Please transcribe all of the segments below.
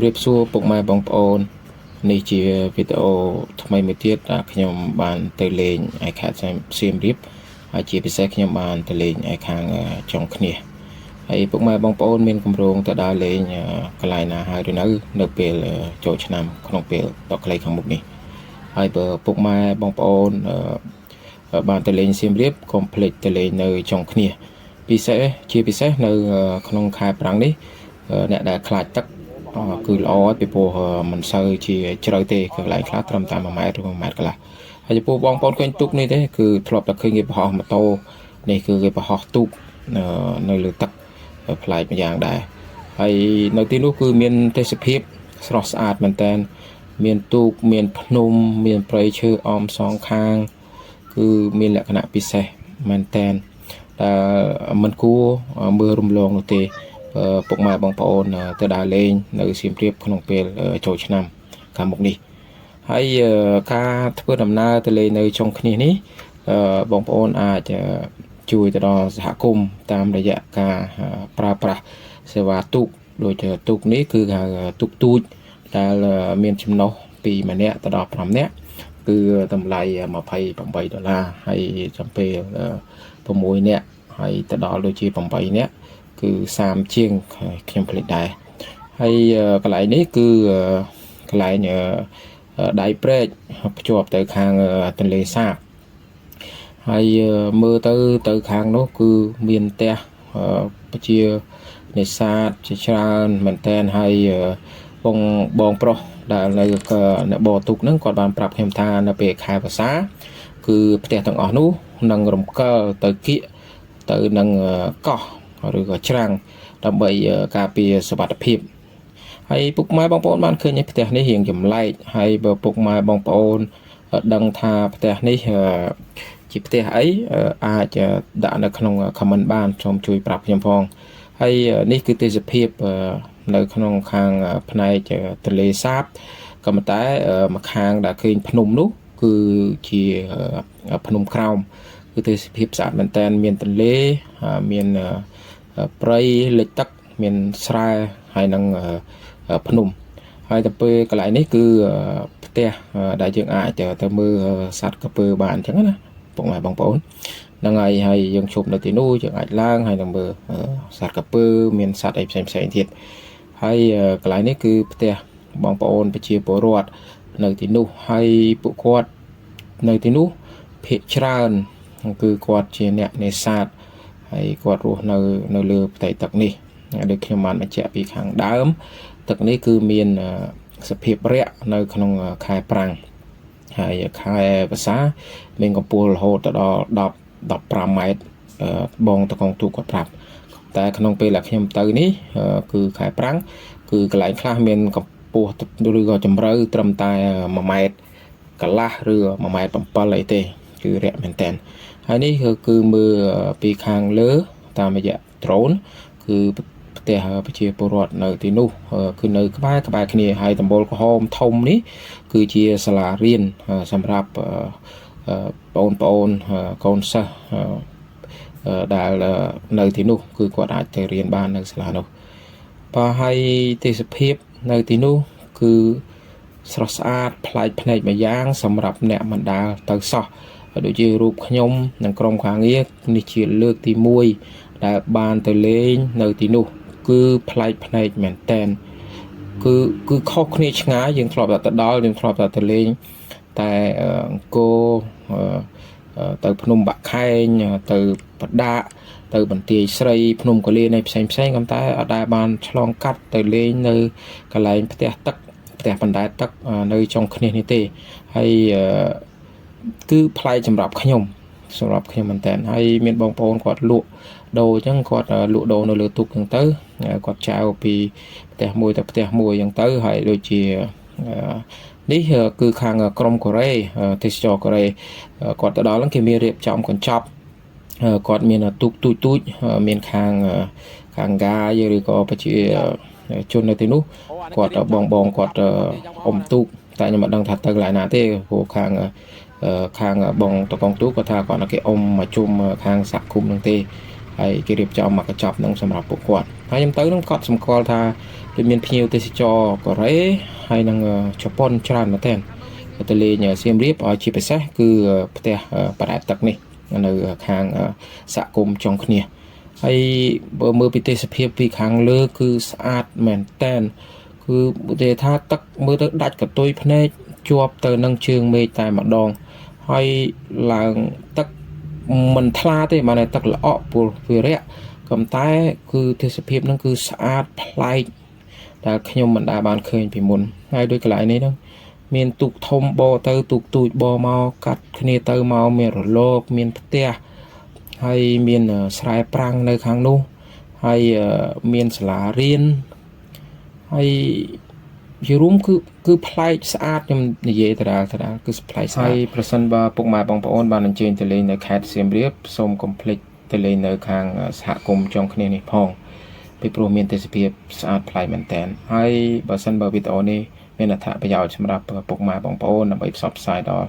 រាបសួរពុកម៉ែបងប្អូននេះជាវីដេអូថ្មីមួយទៀតដែលខ្ញុំបានទៅលេងឯខេត្តសៀមរាបហើយជាពិសេសខ្ញុំបានទៅលេងឯខាងចុងឃ្នៀសហើយពុកម៉ែបងប្អូនមានគម្រោងទៅដើរលេងកន្លែងណាហើយឬនៅនៅពេលចូលឆ្នាំក្នុងពេលដ៏ខ្លីខាងមុខនេះហើយបើពុកម៉ែបងប្អូនបានទៅលេងសៀមរាបកុំភ្លេចទៅលេងនៅចុងឃ្នៀសពិសេសជាពិសេសនៅក្នុងខែប្រាំងនេះអ្នកដែលខ្លាចទឹកគឺល្អហើយពីព្រោះមិនសូវជាជ្រៅទេកន្លែងខ្លះត្រឹមតែ1ម៉ែត្រឬ1ម៉ែត្រកន្លះហើយចំពោះបងប្អូនឃើញទូកនេះទេគឺធ្លាប់តែឃើញគេបង្ហោះម៉ូតូនេះគឺគេបង្ហោះទូកនៅលើទឹកប្លែកម្យ៉ាងដែរហើយនៅទីនោះគឺមានទេសភាពស្រស់ស្អាតមែនតើមានទូកមានភ្នំមានព្រៃឈើអមសងខាង គឺមានលក្ខណៈពិសេសមែនតែនដែលមិនគួរមើលរំលងនោះទេពុកម៉ែបងប្អូនទៅដើរលេងនៅសៀមរាបក្នុងពេលចូលឆ្នាំខាងមុខនេះហើយការធ្វើដំណើរទៅលេងនៅចុងឃ្នៀសនេះបងប្អូនអាចជួយទៅដល់សហគមន៍តាមរយៈការប្រើប្រាស់សេវាទូកដូចទូកនេះគឺហៅទូកទូចដែលមានចំណុះពីម្នាក់ទៅដល់5នាក់គឺតម្លៃ28ដុល្លារហើយចំពេល6នាក់ហើយទៅដល់ដូចជា8នាក់គឺ30ជាងខ្ញុំភ្លេចដែរហើយកន្លែងនេះគឺកន្លែងដៃព្រែកភ្ជាប់ទៅខាងទន្លេសាបហើយមើលទៅទៅខាងនោះគឺមានផ្ទះប្រជានេសាទជាច្រើនមែនតែនហើយបងបងប្រុសដែលនៅអ្នកបរទូកហ្នឹងគាត់បានប្រាប់ខ្ញុំថានៅពេលខែវស្សាគឺផ្ទះទាំងអស់នោះនឹងរំកិលទៅគៀកទៅនឹងកោះឬក៏ច្រាំងដើម្បីការពារសុវត្ថិភាពហើយពុកម៉ែបងប្អូនបានឃើញផ្ទះនេះរៀងចម្លែកហើយបើពុកម៉ែបងប្អូនដឹងថាផ្ទះនេះជាផ្ទះអីអាចដាក់នៅក្នុង comment បានសូមជួយប្រាប់ខ្ញុំផងហើយនេះគឺទេសភាពនៅក្នុងខាងផ្នែកទន្លេសាបក៏ប៉ុន្តែម្ខាងដែលឃើញភ្នំនោះគឺជាភ្នំក្រោមគឺទេសភាពស្អាតមែនតើមានទន្លេមានព្រៃលិចទឹកមានស្រែហើយនឹងភ្នំហើយទៅពេលកន្លែងនេះគឺផ្ទះដែលយើងអាចទៅមើលសត្វក្រពើបានអញ្ចឹងណាពុកម៉ែបងប្អូនហ្នឹងហើយហើយយើងជប់នៅទីនោះយើងអាចឡើងហើយនឹងមើលសត្វក្រពើមានសត្វអីផ្សេងផ្សេងទៀតហើយកន្លែងនេះគឺផ្ទះបងប្អូនប្រជាពលរដ្ឋនៅទីនោះហើយពួកគាត់នៅទីនោះភាគច្រើនគឺគាត់ជាអ្នកនេសាទហើយគាត់រស់នៅនៅលើផ្ទៃទឹកនេះដូចខ្ញុំបានបញ្ជាក់ពីខាងដើមទឹកនេះគឺមានសភាពរាក់នៅក្នុងខែប្រាំងហើយខែវស្សាមានកម្ពស់រហូតដល់10 15ម៉ែត្របងតកងទូកគាត់ប្រាប់តែក្នុងពេលដែលខ្ញុំទៅនេះគឺខែប្រាំងគឺកន្លែងខ្លះមានកម្ពស់ឬក៏ជម្រៅត្រឹមតែ1ម៉ែត្រកន្លះឬ1ម៉ែត្រ7អីទេគឺរាក់មែនតើហើយនេះគឺមើលពីខាងលើតាមរយៈ drone គឺផ្ទះប្រជាពលរដ្ឋនៅទីនោះគឺនៅក្បែរក្បែរគ្នាហើយដំបូលក្រហមធំនេះគឺជាសាលារៀនសម្រាប់បងប្អូនកូនសិស្សដែលនៅទីនោះគឺគាត់អាចទៅរៀនបាននៅសាលានោះបើហើយទេសភាពនៅទីនោះគឺស្រស់ស្អាតប្លែកភ្នែកម្យ៉ាងសម្រាប់អ្នកមិនដែលទៅសោះដូចជារូបខ្ញុំនិងក្រុមការងារនេះជាលើកទី1ដែលបានទៅលេងនៅទីនោះគឺប្លែកភ្នែកមែនតែនគឺគឺខុសគ្នាឆ្ងាយយើងធ្លាប់តែទៅដល់យើងធ្លាប់តែទៅលេងតែអង្គរទៅភ្នំបាក់ខែងទៅបដាកទៅបន្ទាយស្រីភ្នំកលៀនឯផ្សេងផ្សេងក៏តែអត់ដែលបានឆ្លងកាត់ទៅលេងនៅកន្លែងផ្ទះទឹកផ្ទះបណ្ដែតទឹកនៅចុងឃ្នៀសនេះទេហើយគឺប្លែកសម្រាប់ខ្ញុំសម្រាប់ខ្ញុំមែនតើហើយមានបងប្អូនគាត់លក់ដូរអញ្ចឹងគាត់លក់ដូរនៅលើទូកអញ្ចឹងទៅគាត់ចែវពីផ្ទះមួយទៅផ្ទះមួយអញ្ចឹងទៅហើយដូចជានេះគឺខាងក្រុមកូរ៉េទេសចរកូរ៉េគាត់ទៅដល់ហ្នឹងគេមានរៀបចំកញ្ចប់គាត់មានទូកទូចទូចមានខាងខាងកាយឬក៏ប្រជាជននៅទីនោះគាត់បងបងគាត់អុំទូកតែខ្ញុំមិនដឹងថាទៅកន្លែងណាទេព្រោះខាងខាងបងតកងទូកគាត់ថាគាត់គេអុំមកជុំខាងសហគមន៍នឹងទេ ហើយគេរៀបចំមកកញ្ចប់នឹងសម្រាប់ពួកគាត់ហើយខ្ញុំទៅនឹងគាត់សម្គាល់ថាដូចមានភ្ញៀវទេសចរកូរ៉េហើយនិងជប៉ុនច្រើនមែនទែនទៅលេងសៀមរាបឲ្យជាពិសេសគឺផ្ទះបដែតទឹកនេះនៅខាងសហគមន៍ចុងគ្នាហើយបើមើលពីទេសភាពពីខាងលើគឺស្អាតមែនតែនគឺឧទាហរណ៍ថាទឹកមើលទៅដាច់កន្ទុយភ្នែកជាប់ទៅនឹងជើងមេឃតែម្ដងហើយឡើងទឹកមិនថ្លាទេបានតែទឹកល្អក់ពលវិរៈក៏តែគឺទេសភាពហ្នឹងគឺស្អាតប្លែកដែលខ្ញុំមិនដែលបានឃើញពីមុនហើយដោយកន្លែងនេះហ្នឹងមានទូកធំបទៅទូកទូចបមកកាត់គ្នាទៅមកមានរលកមានផ្ទះហើយមានស្រែប្រាំងនៅខាងនោះហើយមានសាលារៀនហើយជារួមគឺគឺប្លែកស្អាតខ្ញុំនិយាយដដែលដដែលគឺប្លែកស្អាតហើយប្រសិនបើពុកម៉ែបងប្អូនបានអញ្ជើញទៅលេងនៅខេត្តសៀមរាបសូមកុំភ្លេចទៅលេងនៅខាងសហគមន៍ចុងគ្នានេះផងពីព្រោះមានទេសភាពស្អាតប្លែកមែនតើហើយបើសិនបើវីដេអូនេះមានអត្ថប្រយោជន៍សម្រាប់ពុកម៉ែបងប្អូនដើម្បីផ្សព្វផ្សាយដល់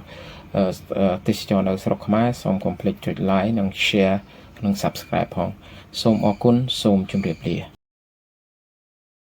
ទេសចរនៅស្រុកខ្មែរសូមកុំភ្លេចចុច like និង share និង subscribe ផងសូមអរគុណសូមជម្រាបលា។